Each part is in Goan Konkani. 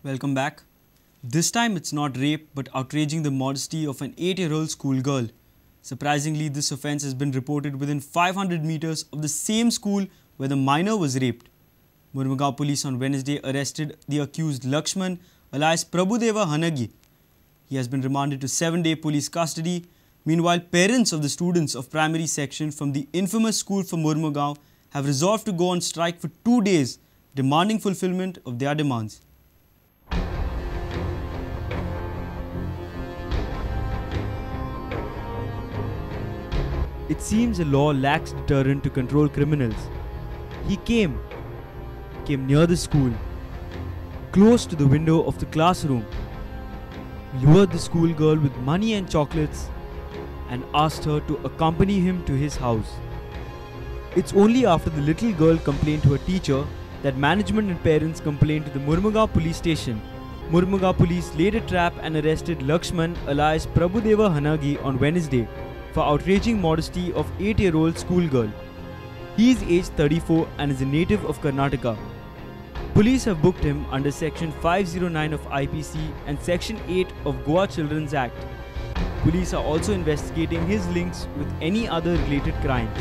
Welcome back. This time it's not rape but outraging the modesty of an 8-year-old schoolgirl. Surprisingly, this offence has been reported within 500 meters of the same school where the minor was raped. Mormugao police on Wednesday arrested the accused Lakshman alias Prabhudeva Hanagi. He has been remanded to 7-day police custody. Meanwhile, parents of the students of primary section from the infamous school from Mormugao have resolved to go on strike for 2 days, demanding fulfillment of their demands. It seems a law lacks deterrent to control criminals. He came near the school, close to the window of the classroom, lured the schoolgirl with money and chocolates and asked her to accompany him to his house. It's only after the little girl complained to her teacher that management and parents complained to the Mormugao police station. Mormugao police laid a trap and arrested Lakshman alias Prabhudeva Hanagi on Wednesday for outraging modesty of 8-year-old schoolgirl. He is aged 34 and is a native of Karnataka. Police have booked him under Section 509 of IPC and Section 8 of Goa Children's Act. Police are also investigating his links with any other related crimes.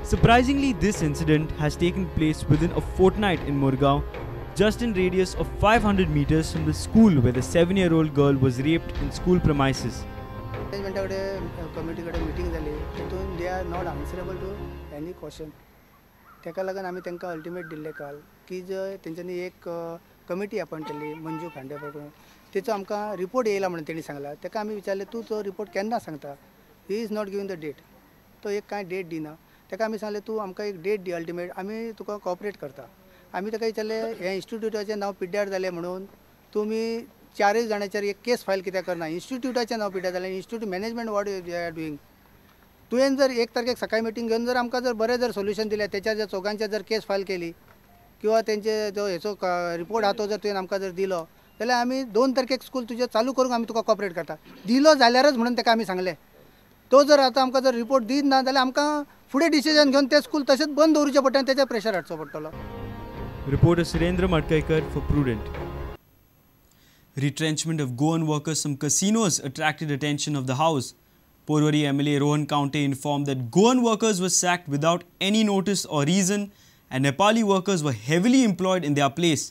Surprisingly, this incident has taken place within a fortnight in Murgaon, just in radius of 500 meters from the school where the 7-year-old girl was raped in school premises. Meeting जाली तितून they are not answerable to any question. ताका लागून आमी तांकां अल्टिमेट दिल्लें काल की जर तेंच्यांनी एक कमिटी अपॉयंट केल्ली मंजू खांडेकर करून, तेचो आमकां रिपोर्ट येयला म्हणून तेणी सांगला. ताका आमी विचारलें तूं तो रिपोर्ट केन्ना सांगता, he is not giving the date, तो एक कांय डेट दिना. ताका आमी सांगलें तूं आमकां एक डेट दी अल्टिमेट, आमी तुका कॉपरेट करता. आमी ताका विचारलें हें इन्स्टिट्यूटाचें नांव पिड्ड्यार जालें म्हणून तुमी चारय जाणांचेर एक केस फायल कित्याक करना, इन्स्टिट्यूटाचें नांव पिड्ड्यार जालें, institute management what they are doing. तुवें जर 1 तारखेक सकाळी मिटींग घेवन जर आमकां जर बरें जर सोल्युशन दिलें, तेच्या जर चौगांचेर जर केस फायल केली किंवा तेंचे जो हेचो रिपोर्ट आहा तो जर तुवें आमकां जर दिलो जाल्यार आमी 2 तारखेक स्कूल तुजें चालू करूंक आमी तुका कॉपरेट करता. दिलो जाल्यारच म्हणून ताका आमी सांगलें. तो जर आतां आमकां जर रिपोर्ट दीत ना जाल्यार आमकां फुडें डिसिजन घेवन तें स्कूल तशेंच बंद दवरचें पडटा आनी तेचेर प्रेशर हाडचो पडटलो. Reporter Surendra Madkaikar for Prudent. Retrenchment of Goan workers from casinos attracted attention of the House. Porvorim MLA Rohan Khaunte informed that Goan workers were sacked without any notice or reason and Nepali workers were heavily employed in their place.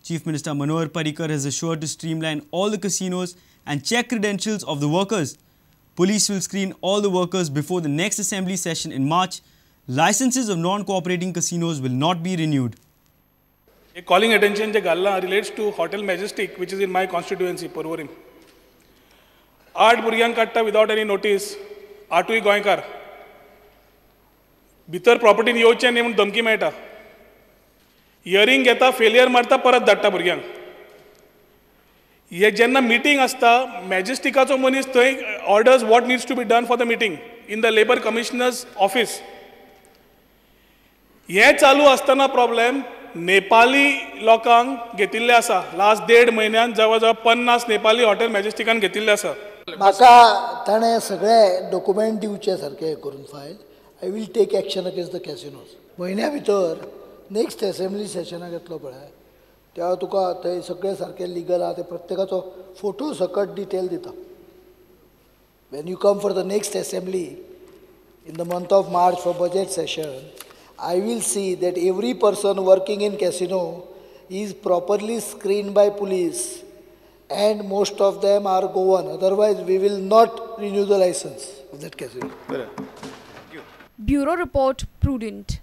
Chief Minister Manohar Parrikar has assured to streamline all the casinos and check credentials of the workers. Police will screen all the workers before the next assembly session in March. Licenses of non-cooperating casinos will not be renewed. Calling attention J घालला relates to Hotel Majestic, which is in my constituency, Porvorim. 8 भुरग्यांक काडटा विदावट एनी नोटीस, 8ूय गोंयकार. भितर प्रॉपर्टीन येवचें न्ही म्हूण धमकी मेळटा. इयरींग घेता, फेलियर मारता, परत धाडटा भुरग्यांक. हे जेन्ना मिटींग आसता मॅजेस्टिकाचो मनीस थंय orders what needs to be done for the meeting in the labour commissioner's office. हें चालू आसतना प्रॉब्लेम नेपाली लोकांक घेतिल्ले आसा. लास्ट 1.5 म्हयन्यान जवळ जवळ 50 नेपाली हॉटेल मॅजेस्टिकान घेतिल्ले आसा. म्हाका ताणें सगळे डॉक्युमेंट दिवचे सारके करून file. I will take action against the casinos. म्हयन्या भितर नेक्स्ट असेंब्ली सेशनाक येतलो पळय त्या तुका थंय सगळे सारके लिगल आहा ते प्रत्येकाचो फोटो सकट डिटेल दिता. When you come for the next assembly in the month of March for budget session, I will see that every person working in casino is properly screened by police and most of them are Goan. Otherwise, we will not renew the license of that casino. Thank you. Bureau Report, Prudent.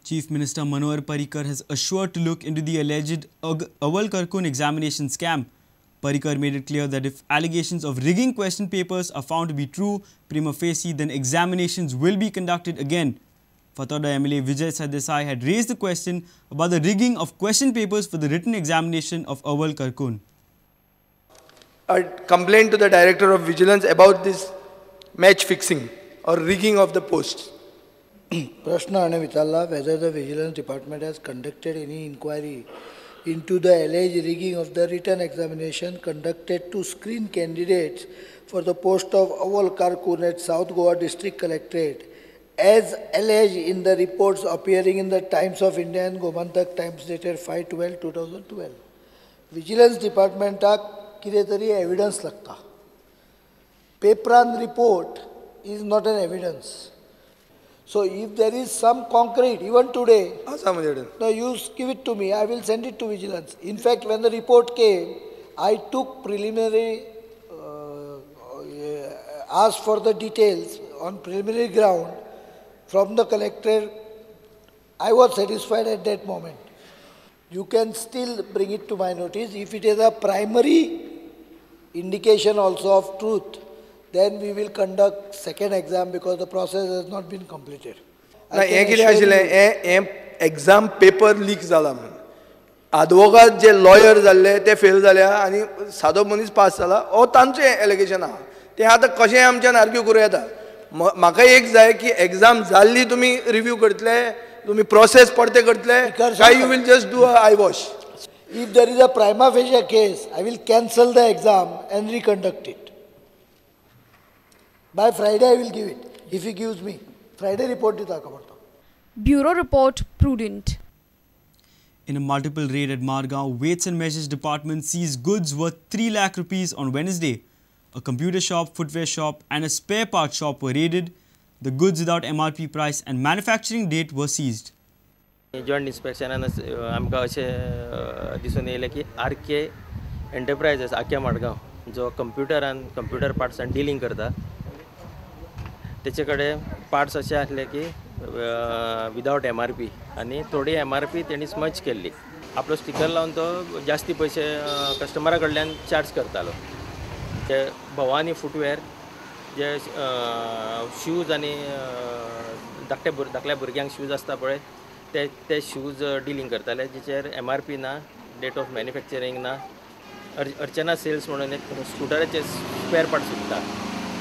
Chief Minister Manohar Parrikar has assured to look into the alleged Aval Karkun examination scam. Parrikar made it clear that if allegations of rigging question papers are found to be true prima facie, then examinations will be conducted again. Fatorda MLA Vijay Sardesai had raised the question about the rigging of question papers for the written examination of Aval Karkun. A complaint to the Director of Vigilance about this match fixing or rigging of the posts. प्रश्न हाणें विचारला whether the Vigilance Department has conducted any inquiry into the alleged rigging of the written examination conducted to screen candidates for the post of Aval Karkun at South Goa District Collectorate, as alleged in the reports appearing in the Times of India and Gomantak Times dated 5/12/2012. Vigilance डिपार्टमेंटाक कितें तरी एविडन्स लागता. पेपरान report is not an evidence. So if there is some concrete, even today, no, you give it to me, I will send it to vigilance. In fact, when the report came, I took preliminary, asked for the details on preliminary ground from the collector. I was satisfied at that moment. You can still bring it to my notice. If it is a primary indication also of truth, then we will conduct second exam because the process has not been completed. ना हें कितें आशिल्लें, हें एग्जाम पेपर लीक जाला म्हणून आदवोगाद जे लॉयर जाल्ले ते फेल जाल्या आनी सादो मनीस पास जाला, हो तांचें एलिगेशन आहा. तें आतां कशें आमच्यान आर्ग्यू करूं येता. म्हाका एक जाय की एग्जाम जाल्ली तुमी रिव्यू करतले, तुमी प्रोसेस परते करतले, काय you will just do a eye wash? If there is a prima facie case, I will cancel the exam and reconduct it. By Friday I will give it, if he gives me. Friday report dita खबर तो. Bureau Report, Prudent. In a multiple raid at Margao, Weights and Measures Department seized goods worth 3 lakh rupees on Wednesday. A computer shop, footwear shop and a spare part shop were raided. The goods without MRP price and manufacturing date were seized. Joint इन्स्पेक्शनान आमकां अशें दिसून येयलें की आर के एंटरप्रायझीस आख्या मडगांव जो कंप्युटरान कंप्युटर पार्ट्सान डिलींग करता, तेचे कडेन पार्ट्स अशे आसले की विदावट एम आर पी आनी थोडी एम आर पी तेणी स्मच केल्ली. आपलो स्टिकर लावन तो जास्ती पयशे कस्टमरा कडल्यान चार्ज करतालो. ते भवानी फुटवेअर जे शूज आनी धाकटे धाकल्या भुरग्यांक शूज आसता पळय ते ते शूज डिलींग करताले, जेचेर एम आर पी ना, डेट ऑफ मॅन्युफॅक्चरींग ना. अर्चना सेल्स म्हणून एक स्कुटराचे स्पेअर पार्ट्स विकता,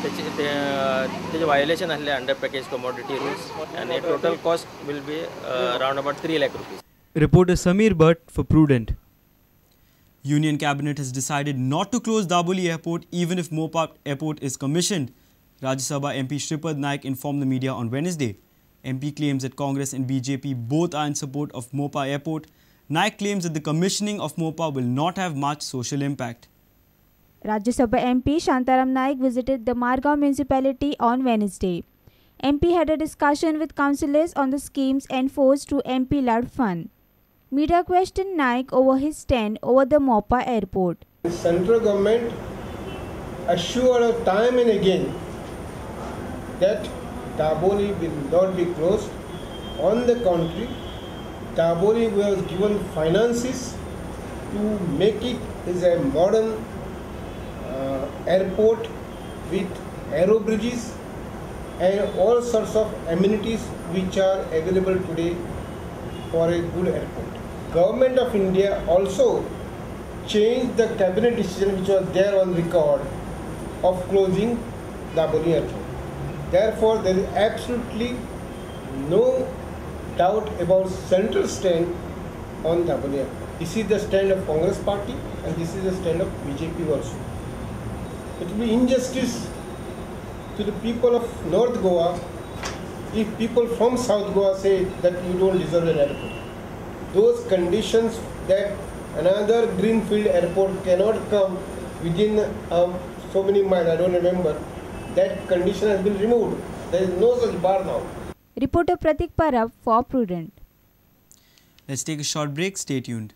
तेचे वायोलेशन आसलें अंडर पॅकेज कमोडिटी रुल्स आनी total cost will be round about 3 lakh rupees. Reporter Sameer Bhatt for Prudent. Union Cabinet has decided not to close Dabolim Airport even if Mopa Airport is commissioned. Rajya Sabha MP Shripad Naik informed the media on Wednesday. MP claims that Congress and BJP both are in support of Mopa Airport. Naik claims that the commissioning of Mopa will not have much social impact. Rajya Sabha MP Shantaram Naik visited the Margao municipality on Wednesday. MP had a discussion with councillors on the schemes enforced through MP Lad Fund. Media questioned Naik over his stand over the Mopa Airport. The central government assured us time and again that Dabolim will not be closed. On the contrary, Dabolim was given finances to make it as a modern airport with aero bridges and all sorts of amenities which are available today for a good airport. Government of India also changed the cabinet decision which was there on record of closing Dabolim Airport. Therefore, there is absolutely no doubt about central stand on Dabolim Airport. This is the stand of Congress party and this is the stand of BJP also. It will be injustice to the people of North Goa if people from South Goa say that you don't deserve an airport. Those conditions that another greenfield airport cannot come within so many miles, I don't remember, that condition has been removed. There is no such bar now. Reporter Pratik Parab for Prudent. Let's take a short break. Stay tuned.